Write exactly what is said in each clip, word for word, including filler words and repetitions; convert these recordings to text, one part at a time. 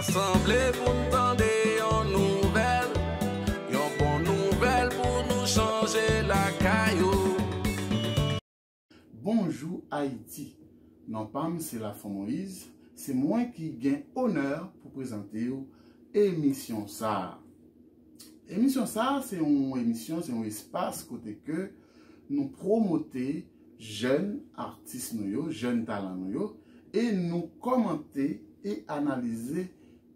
Sanble pou n tande yon nouvèl, yon bon nouvèl pou nou chanje lakay ou. Bonjou Ayiti. Non pa m se Lafon Moïse, se mwen ki gen onè pou prezante w emisyon sa a. Emisyon sa a se yon emisyon, se yon espas kote ke nou pwomote jèn atis nou yo, jèn talan nou yo, e nou kòmante e analize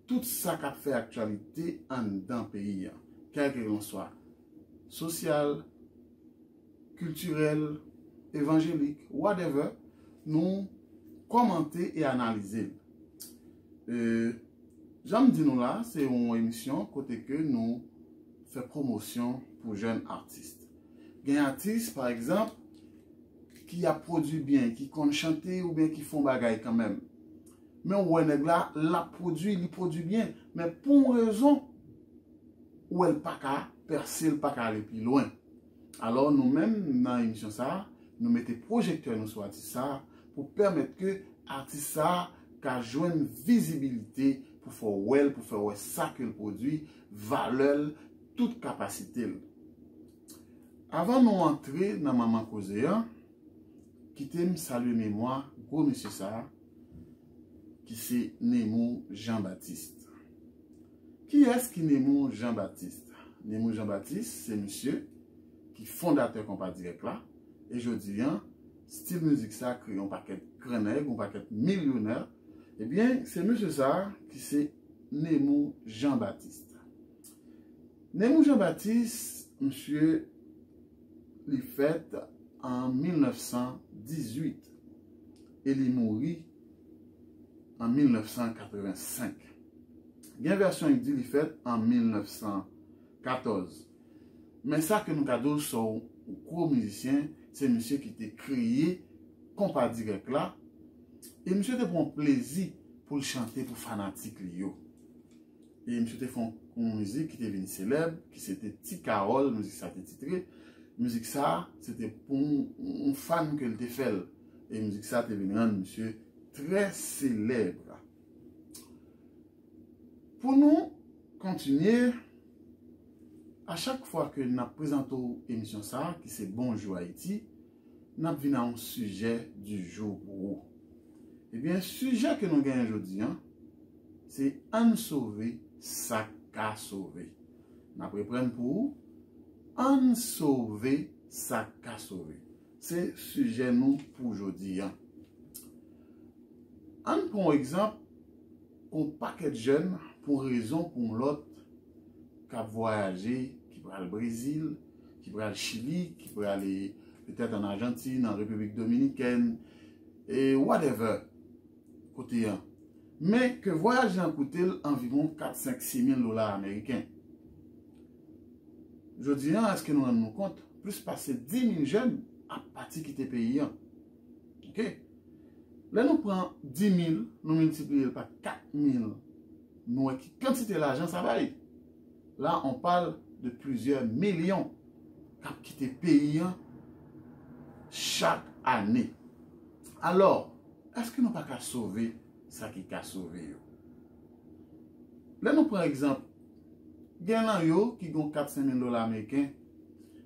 tout sa k ap fè aktyalite anndan peyi a, kèlkelanswa sosyal, kiltirèl, evanjelik, whatever, nou kòmante e analize l. E, jan m di nou la, se yon emisyon kote ke nou fè pwomosyon pou jèn atis. Gen atis, pa egzanp, ki ap pwodui byen, ki konn chante oubyen ki fè yon bagay kanmenm. Men w wè nèg la, l ap pwodui, li pwodui byen. Men pou yon rezon, ou wè l pa ka pèse, l pa ka ale pi lwen. Alò, nou menm, nan emisyon sa a, nou mete pwojektè nou sou atis sa a pou pèmèt ke atis sa a ka jwenn vizibilite, pou fè w wè l, pou fè w wè sa ke l pwodui, valè l, tout kapasite l. Avan nou antre nan manman koze a, kite m salye memwa gwo mesye sa a, ki se Nemou Jean Baptiste. Kiyès ki Nemou Jean Baptiste? Nemou Jean Baptiste se misye ki fondatè Konpa Dirèk la, e jodi a, stil mizik sa a kreye yon pakèt gran nèg, yon pakèt milyonè. Ebyen, se misye sa a ki se Nemou Jean Baptiste. Nemou Jean Baptiste, misye, li fèt an mil nèf san dizuit e li mouri an mil nèf san katreven senk. Gen vèsyon ki di li fèt an mil nèf san katòz. Men sa ke nou ka di w, se yon gwo mizisyen, se misye ki te kreye Konpa Dirèk la, e misye te pran plezi pou l chante pou fanatik li yo. E misye te fè yon, yon mizik ki te vin selèb, ki se te Ti Kawòl, mizik sa te titre. Mizik sa, se te pou yon, yon fan ke l te fè l. E mizik sa te vin rann misye trè selèb. Pou nou kontinye, a chak fwa ke n ap prezante w emisyon sa, ki se Bonjou Ayiti, n ap vin a yon sijè du jour pou ou. Ebyen, sijè ke nou genyen jodi a, se ann sove sa k ka sove. N ap reprann pou ou, ann sove sa k ka sove. Se sijè nou pou jodi a. Ann pran yon egzanp, yon pakèt jèn, pou yon rezon, pou yon lòt, k ap vwayaje, ki pral Brezil, ki pral Chili, ki prale petèt ann Ajantin, an Repiblik Dominikèn, e whatever, kote a. Men ke vwayaj lan koute l anviwon kat, senk, sis mil dola ameriken. Jodi a, èske nou rann nou kont, plis pase dis mil jèn ap pati kite peyi a? Oke? Lè nou pran dis mil, nou miltipliye l pa kat mil, nou wè ki kantite lajan sa bay. La, on parle de plizyè milyon k ap kite peyi a chak ane. Alò, èske nou pa ka sove sa ki ka sove yo? Lè nou pran egzanp, gen nan yo ki gen kat, senk mil dola ameriken,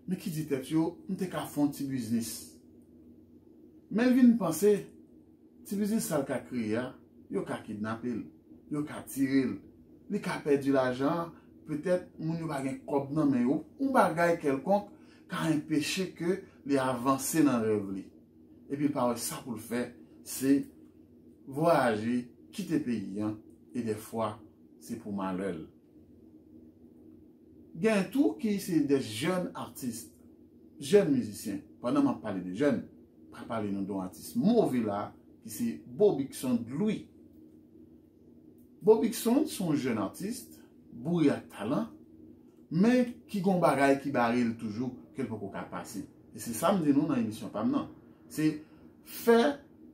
men ki di tèt yo, "M te ka fè yon ti biznis." Men l vin panse, ti biznis sa l ka kreye a, yo ka kidnape l, yo ka tire l, li ka pèdi lajan an, petèt moun yo pa gen kòb nan men yo, yon bagay kèlkonk ka enpeche ke li avanse nan rèv li. Epi l pa wè sa pou l fè, se vwayaje, kite peyi an, e dèfwa, se pou malè l. Gen tou ki se de jèn atis, jèn mizisyen. Pandan m ap pale de jèn, m pral pale nou de yon atis move la, ki se Bobikson Louis. Bobikson se yon jèn atis, boure ak talan, men ki gen yon bagay ki bare l toujou, ke l poko ka pase. E se sa m di nou nan emisyon pa m nan. Se fè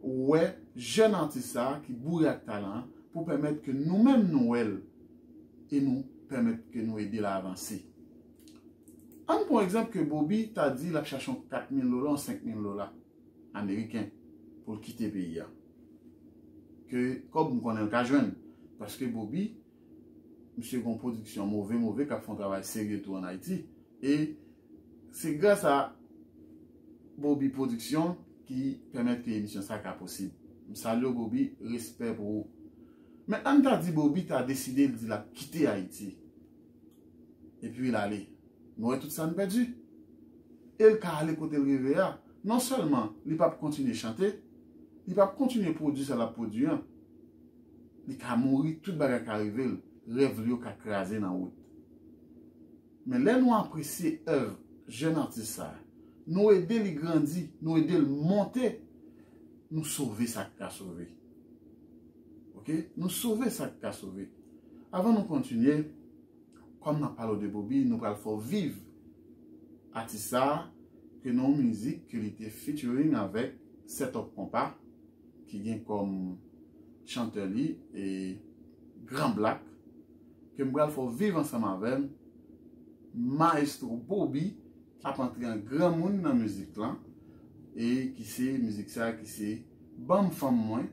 wè jèn atis sa a ki boure ak talan an pou pèmèt ke nou menm nou wè l e nou pèmèt ke nou ede l avanse. Ann pran egzanp ke Bobby ta di l ap chache yon kat mil dola, yon senk mil dola ameriken pou l kite peyi a. Ke kòb m konnen l ka jwenn. Paske Bobby, misye gen yon pwodiksyon move move k ap fè yon travay serye tou ann Ayiti. E se gras a Bobby Production ki pèmèt ke emisyon sa ka posib. M salye w, Bobby, respè pou ou. Men ann ta di Bobby ta deside l di l ap kite Ayiti. Epi l ale. Nou wè tout sa n pèdi. E l ka ale kote l reve a. Non sèlman li p ap kontinye chante, li p ap kontinye pwodui sa l ap pwodui an. Li ka mouri, tout bagay ka rive l, rèv li yo ka kraze nan wout. Men lè nou apresye èv jèn atis sa a, nou ede li grandi, nou ede l monte, nou sove sa k ka sove. Oke? Nou sove sa k ka sove. Avan nou kontinye, kòm n ap pale w de Bobby, nou pral fè w viv atis sa a, ke nan yon mizik ke li te featuring avèk Set Up Konpa, ki gen kòm chantè li, e Gran Black, ke m pral fè w viv ansanm avè m, Maestro Bobby, ap antre an granmoun nan mizik lan, e ki se mizik sa ki se Ban m fanm mwen,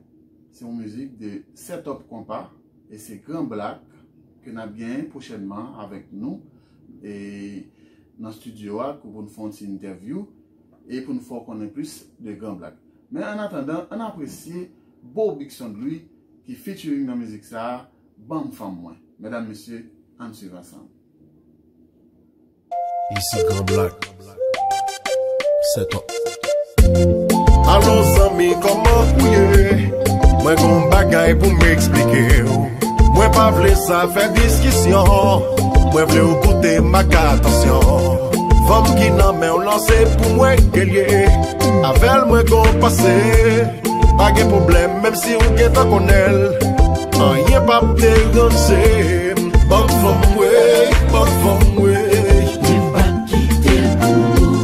se yon mizik de Set Up Konpa, e se Gran Black ke n ap genyen pwochènman avèk nou, e nan estidyo a, pou n fè yon ti entèvyou, e pou n fè w konnen plis de Gran Black. Men annatandan, ann apresye Bobby Sound Louis ki featuring nan mizik sa a, Ban m fanm mwen. Medam, mesye, ann swiv ansanm. Isi Gran Black. Set Up. Alo zanmi, kòman ou ye? Mwen gon bagay pou m eksplike w. Mwen pa vle sa fè diskisyon. Mwen vle w koute m ak atansyon. Fanm ki nan men w lan se pou mwen ke l ye. Avè l mwen gon pase. Pa gen pwoblèm, menm si w gentan konnen l. Anyen p ap deranje m. Ban m fanm mwen, ban m fanm mwen. Mwen p ap kite l pou ou.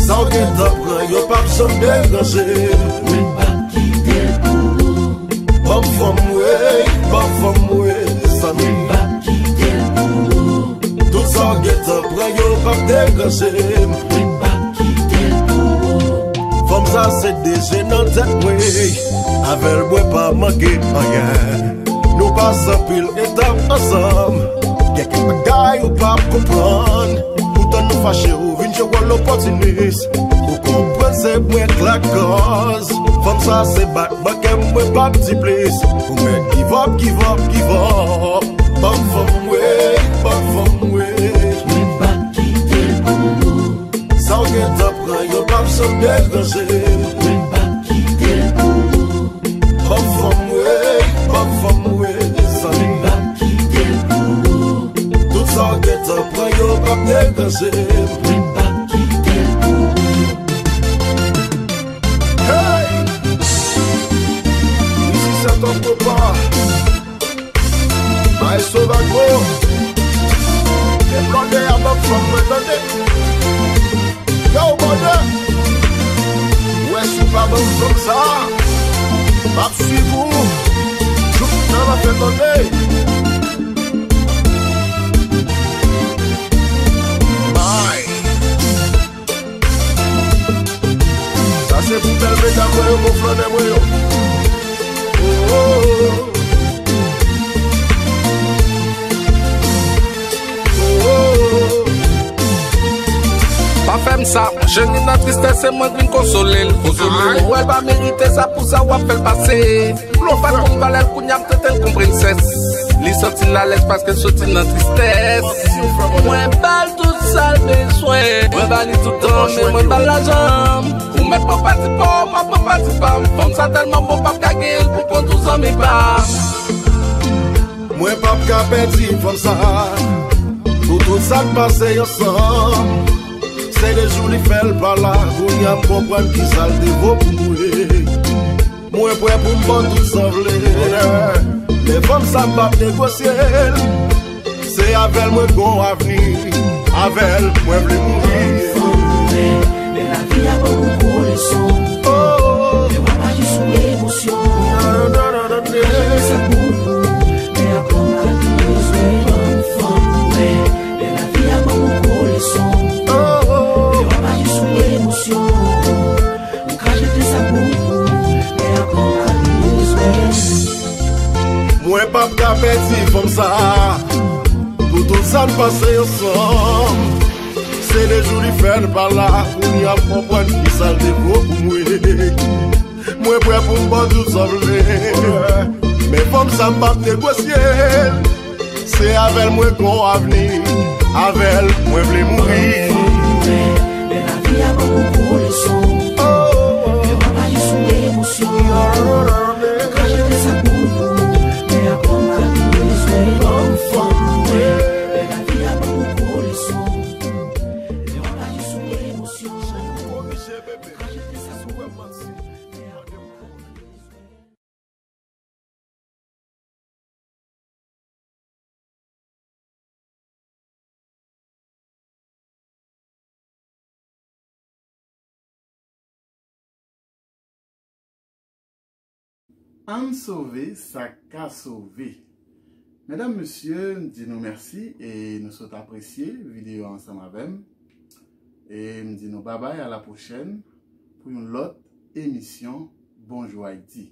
Sa w gentan pran yo p ap janm deranje m. Mwen p ap kite l pou ou. Ban m fanm mwen, ban m fanm mwen. Zanmi. Mwen p ap kite l pou ou. Tout sa w gentan pran yo p ap deranje m. Mwen p ap kite l pou ou. Fanm sa se de je nan tèt mwen. Avè l mwen pa manke anyen. Nou pase anpil etap ansanm. Gen kèk bagay ou p ap konprann. Poutan nou fache, ou vin jwe wòl opòtinis. Ou konprann se mwen k lakòz. Fanm sa se bat ban kè m, mwen p ap di plis. Ou mèt give up, give up, give up. Ban m fanm mwen, ban m fanm mwen. Mwen p ap kite l pou ou. Sa w gentan pran yo p ap janm deranje m. Mwen p ap kite l pou ou. Ban m fanm mwen, ban m fanm mwen, zanmi. Mwen p ap kite l pou ou. Tout sa w gentan pran yo p ap deranje m. Mwen p ap kite l pou ou. Hey! Isi se Top Repa. Maestro Vagbo. Lè blòdè a ban m fanm mwen tande. Yo, blòdè. Ou wè si w pa ban m fanm sa, m ap swiv ou jouk nan lanfè tande. Ay. Sa se pou bèl medam mwen yo, bon flannè mwen yo. Oh, oh, oh. Oh, oh, oh. Pa fè m sa, jeni nan tristès, se mwen k vin konsole l. Konsole l, mwen wè l pa merite sa, pou sa w ap fè l pase. Lè w pa t konn valè l, kounye a m trete l kon prensès. Li santi l alèz paske l soti nan tristès. Mwen ba l tout sa l bezwen. Mwen ba li tout tan, men mwen ba l lajan m. Ou mèt pran pati pa w, m ap pran pati pa m. Fanm sa tèlman bon, p ap ka genyen l pou kont ou zanmi pa m. Mwen p ap ka pèdi fanm sa. Pou tout sa n pase ansanm. Se de jou li fè l pa la. Kounye a m konprann kisa l te vo pou mwen. Mwen prè pou m ban tout sa w vle. Men fanm sa m p ap negosye l. Se avè l mwen gon avni. Avè l mwen vle mouri. Fanm mwen, men lavi a ban m yon gwo leson. Oh. Men w ap aji sou emosyon. Kache sa pou ou, men aprann kalkile bezwen. Fanm mwen, men lavi a ban m yon gwo leson. Oh. Men w ap aji sou emosyon. Ou ka jete sa pou ou, men aprann kalkile bezwen. Mwen P ap ka pèdi fanm sa pou tout sa n pase ansanm. Se de jou li fè n pa la, kounye a m konprann ki sa l te vo pou mwen. Mwen prè pou m ban tout sa m vle. Men fanm sa m p ap negosye l. Se avè l mwen gon avni, avè l mwen vle mouri. Bèl lavi a ban m yon gwo leson. Fè w ap aji sou emosyon. Ou ka jete sa k bon pou ou, men aprann pa vin bezwen ban m fanm mwen. Bèl lavi a ban m yon gwo leson. Fè w ap aji sou emosyon. Ou ka jete sa k bon pou ou, men aprann pa vin bezwen. Ann sove sa k ka sove. Medam, mesye, m di nou mèsi e nou sot apresye videyo a ansanm avè m. E m di nou babay, a la pwochèn pou yon lòt emisyon Bonjou Ayiti.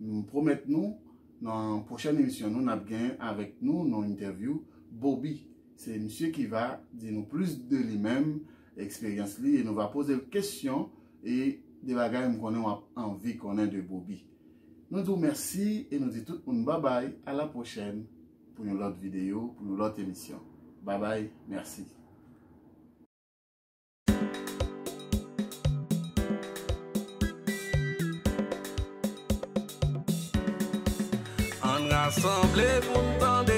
M pwomèt nou, nan pwochèn emisyon nou, n ap gen avèk nou nan entèvyou Bobby. Se misye ki va di nou plis de li menm, eksperyans li, e nou va poze l kesyon e de bagay m konnen w ap anvi konnen de Bobby. Nou di w mèsi e nou di tout moun babay, a la pwochèn pou yon lòt videyo, pou yon lòt emisyon. Babay, mèsi. Ann rasanble pou n tande